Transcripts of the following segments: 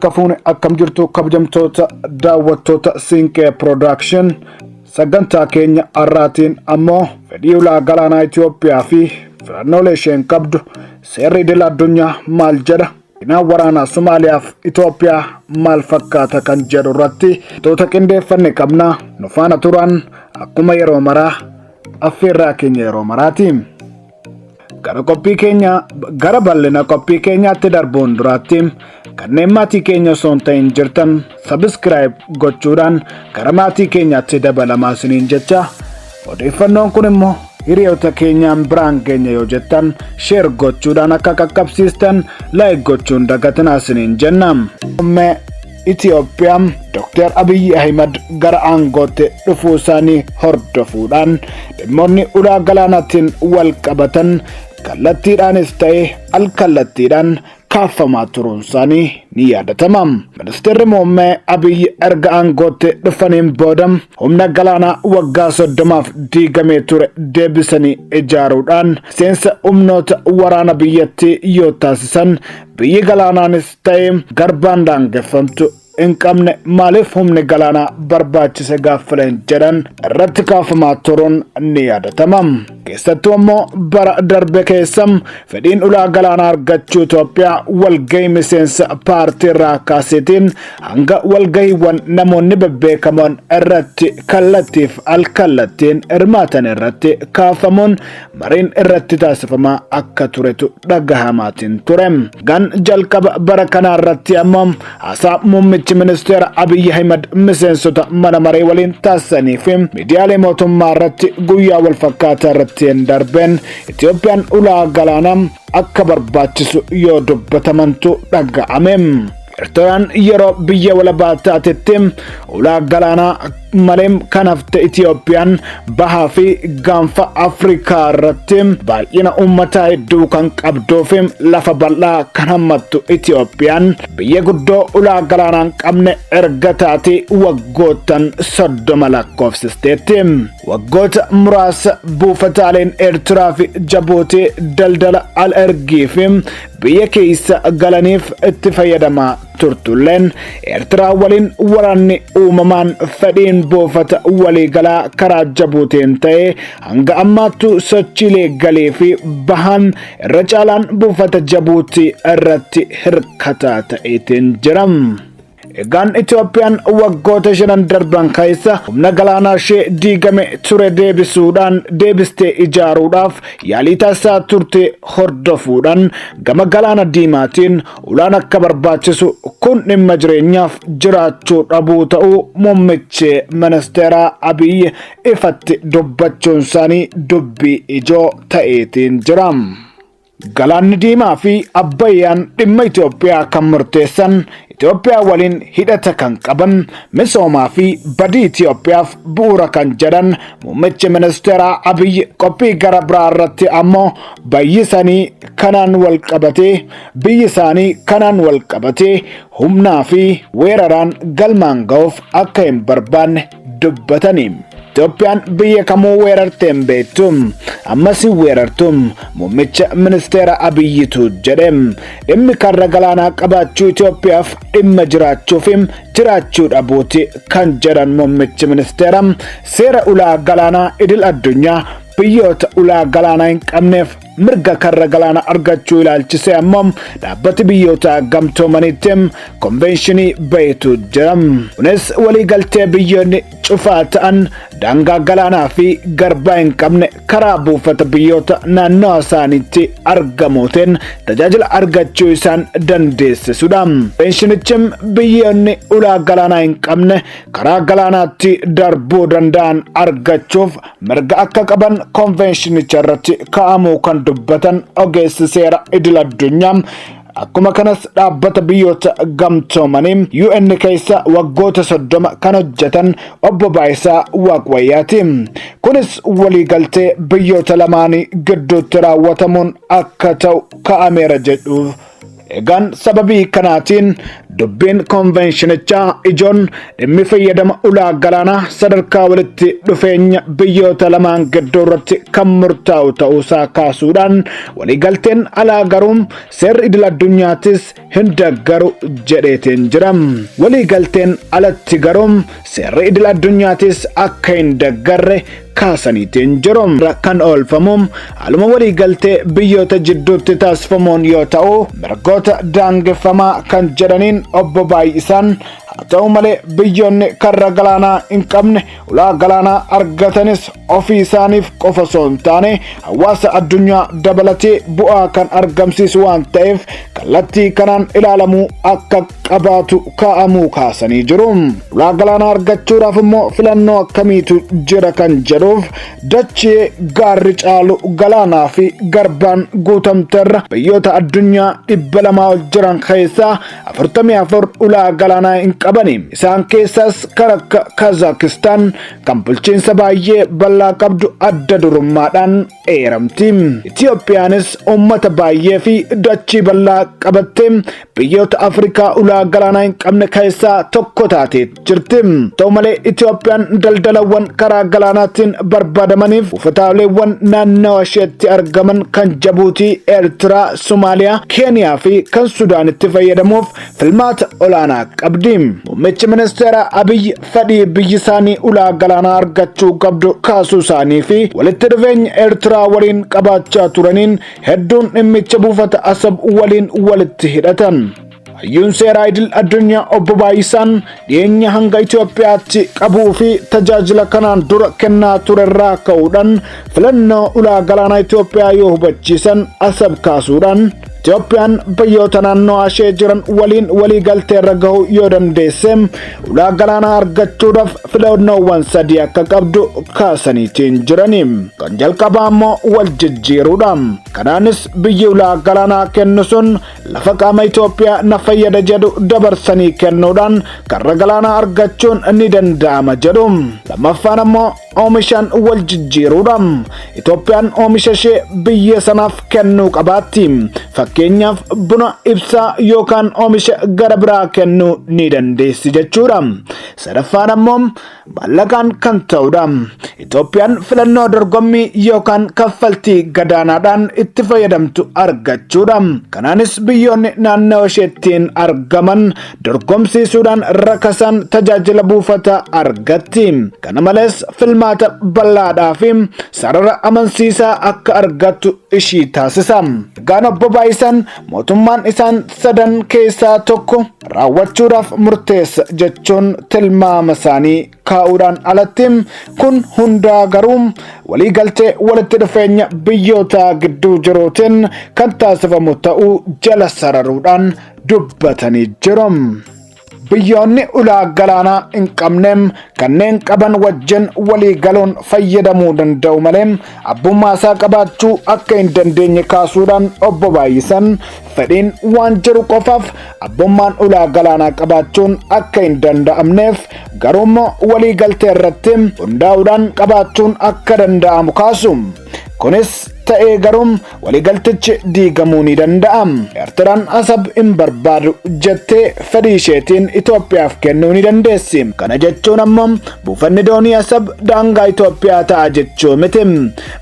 Kafuun akkam jirtu, kabajamtoota daawwattoota Siinqee Production? Sagantaa keenya har'aatiin ammoo fedhii ulaa galaanaa Itoophiyaa fi filannoolee isheen qabdu, seerri idil addunyaa maal jedha, Dinaan waraanaa Somaaliyaaf Itoophiyaa maal fakkaata kan jedhu irratti toota qindeeffanne qabna. Nu faana turan akkuma yeroo maraa affeerraa keenya yeroo maraati. Gara qophii keenya, gara bal'ina qophii keenyaatti darbuun duraatti, kanneen maatii keenya osoo hin ta'in jirtan subscribe gochuudhaan gara maatii keenyaatti dabalamaa isiniin jecha, odeeffannoon kun immoo hiriyoota keenyaan biraan keenya yoo jettan share gochuudhaan akka qaqqabsiistan, like gochuun dagatinaa isiniin jenna. Muummee Itoophiyaa Dr. Abiyyi Ahimad gara aangootti dhufuu isaanii hordofuudhaan dhimmoonni ulaa galaanaatiin wal qabatan kallattiidhaanis ta'e al kallattiidhaan kaaffamaa turuun isaanii ni yaadatama. Ministeerri muummee Abiyyi erga aangootti dhufaniin booda humna galaanaa waggaa 30f diigamee ture deebisanii ijaaruudhaan seensa humnoota waraana biyyattii yoo taasisan, biyyi galaanaanis ta'e garbaan daangeffamtu hin qabne maaliif humni galaanaa barbaachise gaaffileen jedhan irratti kaafamaa turuun ni yaadatama. Keessattuu ammoo bara darbe keessa fedhiin ulaa galaanaa argachuu Itoophiyaa walgahii miseensa paartii irraa kaaseetiin hanga walgahiiwwan namoonni bebbeekamoon irratti kallattiif al kallattiin hirmaatan irratti kaafamuun mariin irratti taasifamaa akka turetu dhagahamaatiin ture. Gan jalqaba bara kanaa irratti ammoo haasaa muummichi ministeera Abiyyi Ahimad miseensota mana maree waliin taasisanii fi miidiyaalee mootummaa irratti guyyaa wal fakkaataa irratti hin darbeen Itoophiyaan ulaa galaanaa akka barbaachisu yoo dubbatamantu dhaga'ame. Eertiraan yeroo biyya walabaa taatetti ulaa galaanaa malee kan hafte Itoophiyaan bahaa fi gaanfa Afrikaa irratti baay'ina uummataa hedduu kan qabduu fi lafa bal'aa kan hammattu Itoophiyaan biyya guddoo ulaa galaanaa hin qabne erga taate waggoottan 30 lakkoofsisteetti. Waggoota muraasa buufataaleen Eertiraa fi Jabuutii daldala al ergii fi biyya keessa galaniif itti fayyadamaa turtulleen, Eertiraa waliin waraanni uumamaan fedhiin buufata waliigalaa karaa Jabuutiin ta'e hanga ammaattu sochiilee galii fi bahan irra caalaan buufata Jabuutii irratti hirkataa ta'eetiin jira. Egaan Itoophiyaan waggoota 5n darban keessa humna galaanaa ishee diigame ture deebisuudhaan, deebistee ijaaruudhaaf yaalii taasisaa turte hordofuudhaan, gama galaana diimaatiin ulaan akka barbaachisu, kun dhimma jireenyaaf jiraachuu dhabuu ta'uu muummichi ministeeraa Abiyyi ifatti dubbachuun isaanii dubbii ijoo ta'eetiin jira. Galaanni Diimaa fi Abbayyaan dhimma Itoophiyaa kan murteessan, Itoophiyaa waliin hidhata kan qaban, misoomaa fi badii Itoophiyaaf bu'uura kan jedhan muummichi ministeeraa Abiyyi, qophii gara biraa irratti ammoo bayyisanii kanaan wal qabatee biyyi isaanii kanaan wal qabatee humnaa fi weeraraan galmaan ga'uuf akka hin barbaanne dubbatanii. Itoophiyaan biyya kamuu weerartee hin beektu, ammas hin weerartu, muummicha ministeera Abiyyitu jedhe. Dhimmi karra galaanaa qabaachuu Itoophiyaaf dhimma jiraachuu fi jiraachuu dhabuuti kan jedhan muummichi ministeera, seera ulaa galaanaa idil addunyaa biyyoota ulaa galaanaa hin qabneef mirga karra galaanaa argachuu ilaalchisee ammoo dhaabbati biyyoota gamtoomaniitti konveenshinii bahetu jira. Kunis waliigaltee biyyoonni cufaa ta'an daangaa galaanaa fi garbaa hin qabne karaa buufata biyyoota naannawa isaaniitti argamuutiin tajaajila argachuu isaan dandeessisudha. Konveenshinichi biyyoonni ulaa galaanaa hin qabne karaa galaanaatti darbuu danda'an argachuuf mirga akka qaban konveenshinicha irratti kaa'amuu kan dubbatan ogeessi seera idil addunyaa, akkuma kanas dhaabbata biyyoota gamtoomanii UN keessa waggoota 30 kan hojjetan obbo Baayisaa Waaqwayyaati. Kunis waliigaltee biyyoota lamaanii gidduutti raawwatamuun akka ta'u kaa'ameera jedhu. Egaan sababii kanaatiin Dubbiin konvenshinichaa ijoon dhimmi fayyadama ulaa galaanaa sadarkaa walitti dhufeenya biyyoota lamaan gidduu irratti kan murtaa'u ta'uusaa kaasuudhaan, waliigalteen alaa garuu seerri idil addunyaatis hin deeggaru jedheetiin jira. Waliigalteen alatti garuu seerri idil addunyaatis akka hin deeggarre kaasaniitiin jiru. Kan oolfamu haaluma waliigaltee biyyoota jidduutti taasifamuun yoo ta'u, mirgoota daangeffamaa kan jedhaniin obbo Baay'isaan, haa ta'u malee biyyoonni karra galaanaa hin qabne ulaa galaanaa argatanis ofii isaaniif qofa osoo hin taane hawaasa addunyaa dabalatee bu'aa kan argamsiisu waan ta'eef, kallattii kanaan ilaalamuu akka qabaatu kaa'amuu kaasanii jiru. Ulaa galaanaa argachuudhaaf immoo filannoo akkamiitu jira kan jedhuuf, dachee gaarri caalu galaanaa fi garbaan guutamterra biyyoota addunyaa 200 ol jiran keessaa 44 ulaa galaanaa hin qabani. Isaan keessaas kan akka Kazaakistaan kan bulchiinsa baay'ee bal'aa qabdu adda durummaadhaan eeramti. Itiyoophiyaanis uummata baay'ee fi dachii bal'aa qabattee biyyoota Afrikaa ulaa galaanaa hin qabne keessaa tokko taatee jirti. Ta'u malee Itiyoophiyaan daldalawwan karaa galaanaatiin barbaadamaniif buufataaleewwan naannawa isheetti argaman kan Jabuutii, Eertiraa, Somaaliyaa, Keeniyaa fi kan Sudaanitti fayyadamuuf filmaata olaanaa qabdi. Muummichi ministeera Abiy fedhii biyyi isaanii ulaa galaanaa argachuu qabdu kaasuu isaanii fi walitti dhufeenya Eertiraa waliin qabaachaa turaniin hedduun dhimmicha buufata Asab waliin walitti hidhatan. Hayyuun seeraa idil addunyaa obbo Baay'isaan dhiyeenya hanga Itoophiyaatti qabuu fi tajaajila kanaan dura kennaa turerraa ka'uudhaan filannoo ulaa galaanaa Itoophiyaa yoo hubachiisan, Asab kaasuudhaan Itoophiyaan biyyoota naannoo ishee jiran waliin walii galteerra gahuu yoo dandeesse ulaa galaanaa argachuudhaaf filannoowwan sadii akka qabdu kaasaniitiin jirani. Kan jalqabaa immoo wal jijjiiruudha. Kanaanis biyyi ulaa galaanaa kennu sun lafa qaama Itoophiyaa na fayyada jedhu dabarsanii kennuudhaan karra galaanaa argachuun ni danda'ama jedhu. Lammaffaan ammoo oomishaan wal jijjiiruudha. Itoophiyaan oomisha ishee biyya sanaaf kennuu qabaatti. Fakkeenyaaf buna, ibsaa yookaan oomisha gara biraa kennuu ni dandeessi jechuudha. Sadaffaan ammoo maallaqaan kan ta'udha. Itoophiyaan filannoo dorgommii yookaan kaffaltii gadaanaadhaan itti fayyadamtu argachuudha. Kanaanis biyyoonni naannoo isheettiin argaman dorgomsiisuudhaan rakasaan tajaajila buufata argatti. Kana malees filmaata bal'aadhaa fi sarara amansiisaa akka argattu ishii taasisa. Egaan obbo Baay'isaan mootummaan isaan sadan keessaa tokko raawwachuudhaaf murteessa jechuun tilmaama isaanii kaa'uudhaan alatti, kun hundaa garuu waliigaltee walitti dhufeenya biyyoota gidduu jiruutiin kan taasifamu ta'uu jala sararuudhaan dubbatanii jiru. Biyyoonni ulaa galaanaa hin qabne kanneen qaban wajjin walii galuun fayyadamuu danda'u malee abbummaa isaa qabaachuu akka hin dandeenye kaasuudhaan obbo Baay'isan, fedhiin waan jiru qofaaf abbummaan ulaa galaanaa qabaachuun akka hin danda'amneef, garuummoo walii galtee irratti hundaa'uudhaan qabaachuun akka danda'amu kaasu. Kunis ta'ee garuu waliigaltichi diigamuu ni danda'a. Eertiraan Asab hin barbaadu jettee fedhii isheetiin Itoophiyaaf kennuu ni dandeessi. Kana jechuun ammoo buufanni doonii Asab daangaa Itoophiyaa ta'a jechuu miti.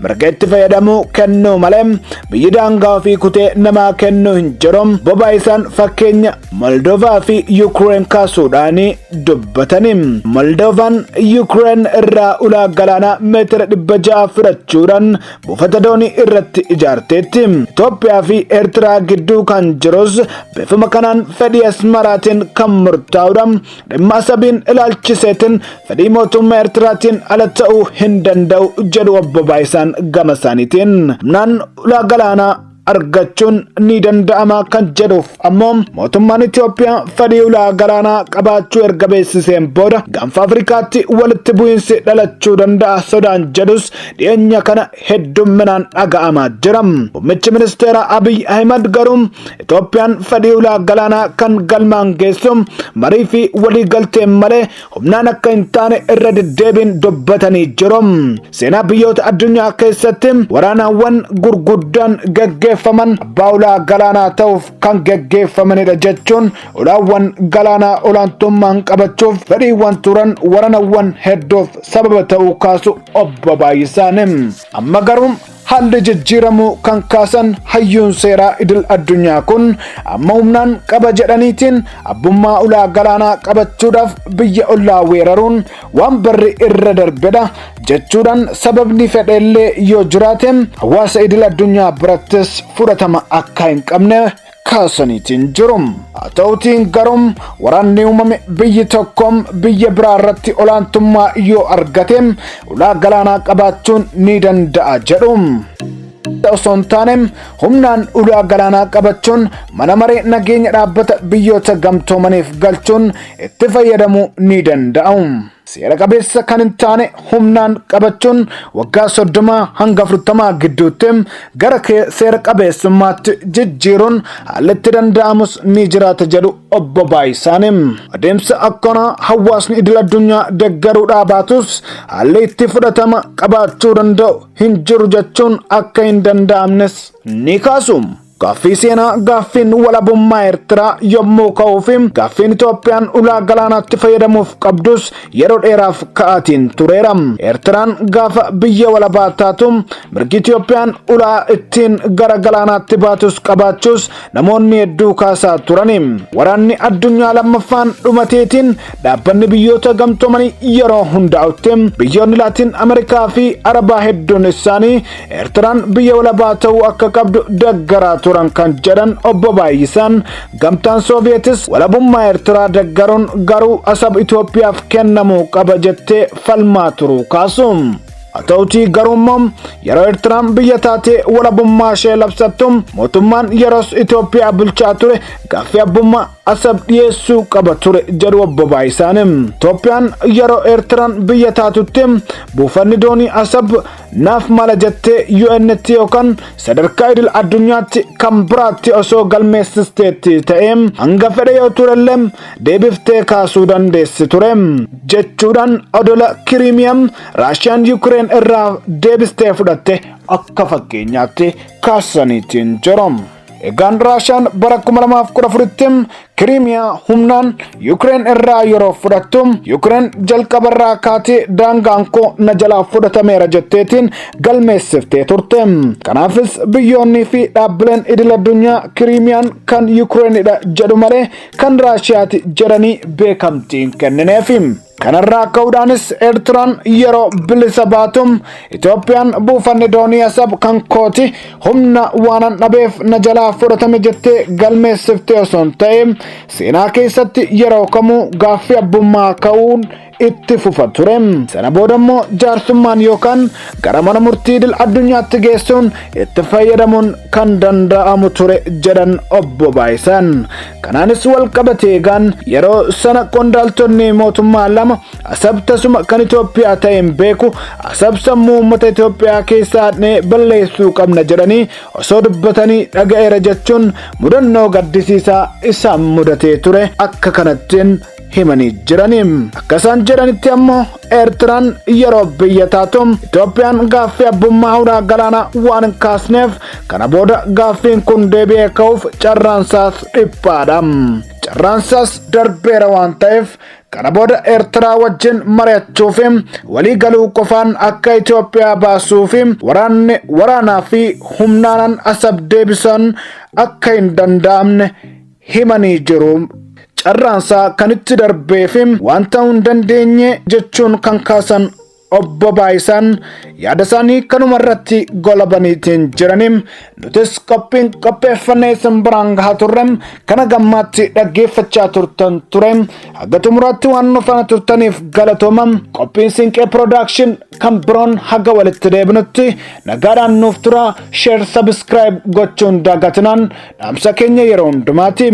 Mirga itti fayyadamuu kennuu malee biyyi daangaa ofii kutee namaa kennuu hin jiru. Boba isaan fakkeenya Moldovaa fi Yuukireen kaasuudhaan dubbatani. Moldovaan Yuukireen irraa ulaa galaanaa meetira 600 fudhachuudhaan buufata doonii irratti ijaarteetti. Itoophiyaa fi Eertiraa gidduu kan jirus bifuma kanaan fedhii Asmaraatiin kan murtaa'udha. Dhimma Asabiin ilaalchiseetiin fedhii mootummaa Eertiraatiin ala ta'uu hin danda'u jedhu obbo Baayisaan gama isaaniitiin. Humnaan ulaa galaanaa argachuun ni danda'ama kan jedhuuf ammoo, mootummaan Itoophiyaa fedhii ulaa galaanaa qabaachuu erga beeksiseen booda gaanfa Afrikaatti walitti bu'iinsi dhalachuu danda'a sodaan jedhus dhiyeenya kana heddumminaan dhaga'amaa jira. Muummichi ministeera Abiy Ahimad garuu Itoophiyaan fedhii ulaa galaanaa kan galmaan geessu marii fi waliigalteen malee humnaan akka hin taane irra deddeebiin dubbatanii jiru. Seenaa biyyoota addunyaa keessatti waraanawwan gurguddaan gaggeeffamu geggeeffaman abbaa ulaa galaanaa ta'uuf kan geggeeffamanidha jechuun ulaawwan galaanaa olaantummaan qabachuuf fedhiiwwan turan waranawwan hedduuf sababa ta'uu kaasu Obbo Baay'isaan. Amma garuu haalli jijjiiramuu kan kaasan hayyuun seeraa idil addunyaa kun amma humnaan qaba jedhaniitiin abbummaa ulaa galaanaa qabachuudhaaf biyya ollaa weeraruun waan barri irra darbedha jechuudhaan sababni fedheellee yoo jiraate hawaasa idil addunyaa birattis fudhatama akka hin qabne kaasaniitiin jiru. Haa ta'utiin garuu waraanni uumame biyyi tokko biyya biraa irratti olaantummaa yoo argate ulaa galaanaa qabaachuun ni danda'a jedhu. Osoo hin taane humnaan ulaa galaanaa qabachuun mana maree nageenya dhaabbata biyyoota gamtoomaniif galchuun itti fayyadamuu ni danda'u. Seera qabeessa kan hin taane humnaan qabachuun waggaa 30 hanga 40 gidduutti gara seera qabeessummaatti jijjiiruun haalli itti danda'amus ni jiraata jedhu Obbo Baayisaan. Adeemsa akkanaa hawaasni idil addunyaa deeggaruu dhaabatus haalli itti fudhatama qabaachuu danda'u hin jiru jechuun akka hin danda'amnes ni kaasu. Gaaffii seenaa gaaffiin walabummaa Eertiraa yommuu ka'uu fi gaaffiin Itoophiyaan ulaa galaanaatti fayyadamuuf qabdus yeroo dheeraaf ka'aatiin tureera. Eertiraan gaafa biyya walabaa taatu mirgi Itoophiyaan ulaa ittiin gara galaanaatti baatus qabaachuus namoonni hedduu kaasaa turani. Waraanni addunyaa lammaffaan dhumateetiin dhaabbanni biyyoota gamtoomanii yeroo hundaa'utti biyyoonni Laatiin Ameerikaa fi Arabaa hedduun isaanii Eertiraan biyya walabaa ta'uu akka qabdu deggaraa turan kan jedhan Obbo Baay'isaan, gamtaan Sooviyetis walabummaa Eertiraa deggaruun garuu Asab Itoophiyaaf kennamuu qaba jettee falmaa turuu kaasu. Haa ta'utii garuu immoo yeroo Eertiraan biyya taatee walabummaa ishee labsattu mootummaan yeroos Itoophiyaa bulchaa ture gaaffii abbummaa Asab dhiyeessuu qaba ture jedhu Obbo Baay'isaan. Itoophiyaan yeroo Eertiraan biyya taatutti buufanni doonii Asab naaf mala jettee UN'tti yookaan sadarkaa idil addunyaatti kan biraatti osoo galmeessisteetti ta'ee hanga fedhe yoo turellee deebiftee kaasuu dandeessi ture jechuudhaan odola Kiriimiyam Raashiyaan Yukireen irraa deebistee fudhatte akka fakkeenyaatti kaasaniitiin jiru. Egaan Raashiyaan bara 2014tti Kiriimiyaa humnaan Yukireen irraa yeroo fudhattu Yukireen jalqabarraa kaatee daangaan koo na jalaa fudhatameera jetteetiin galmeessiftee turte. Kanaafis biyyoonnii fi dhaabbileen idil addunyaa Kiriimiyaan kan Yukireenidha jedhu malee kan Raashiyaati jedhanii beekamtii hin kennineefi. Kanarraa ka'uudhaanis Eertiraan yeroo bilisa baatu Itoophiyaan buufanni doonii Asab kan kooti humna waanan dhabeef na jalaa fudhatame jettee galmeessiftee osoo hin ta'e seenaa keessatti yeroo kamuu gaaffii abbummaa ka'uun itti fufa ture. Sana booda immoo jaarsummaan yookaan gara mana murtii idil addunyaatti geessuun itti fayyadamuun kan danda'amu ture jedhan Obbo Baayisaan. Kanaanis wal qabatee egaan yeroo sana qondaaltonni mootummaa lama Asab tasuma kan Itoophiyaa ta'e hin beeku, Asab sammuu uummata Itoophiyaa keessaa hadhee balleessuu qabna jedhanii osoo dubbatanii dhaga'eera jechuun mudannoo gaddisiisaa isaan mudatee ture akka kanattiin himanii jirani. Akka isaan jedhanitti ammoo Eertiraan yeroo biyya taatu Itoophiyaan gaaffii abbummaa ulaa galaanaa waan hin kaasneef kana booda gaaffiin kun deebi'ee ka'uuf carraansaas dhiphaadha. Carraansaas darbeera waan ta'eef kana booda Eertiraa wajjin mari'achuu fi walii galuu qofaan akka Itoophiyaa baasuu fi waraanni waraanaa fi humnaanan Asab deebisan akka hin danda'amne himanii jiru. Carraansaa kan itti darbee fi waan ta'uu hin dandeenye jechuun kan kaasan Obbo Baayisaan yaada isaanii kanuma irratti golabaniitiin jiranii nutis qophiin qopheeffannee isin biraan gahaa turre kana gammaatti dhaggeeffachaa turtan ture. Haga xumuraatti waan nu faana turtaniif galatooma. Qophiin Siinqee Production kan biroon haga walitti deebinutti nagaadhaan nuuf tura. Share, subscribe gochuun dagatinaan dhaamsa keenya yeroo hundumaati.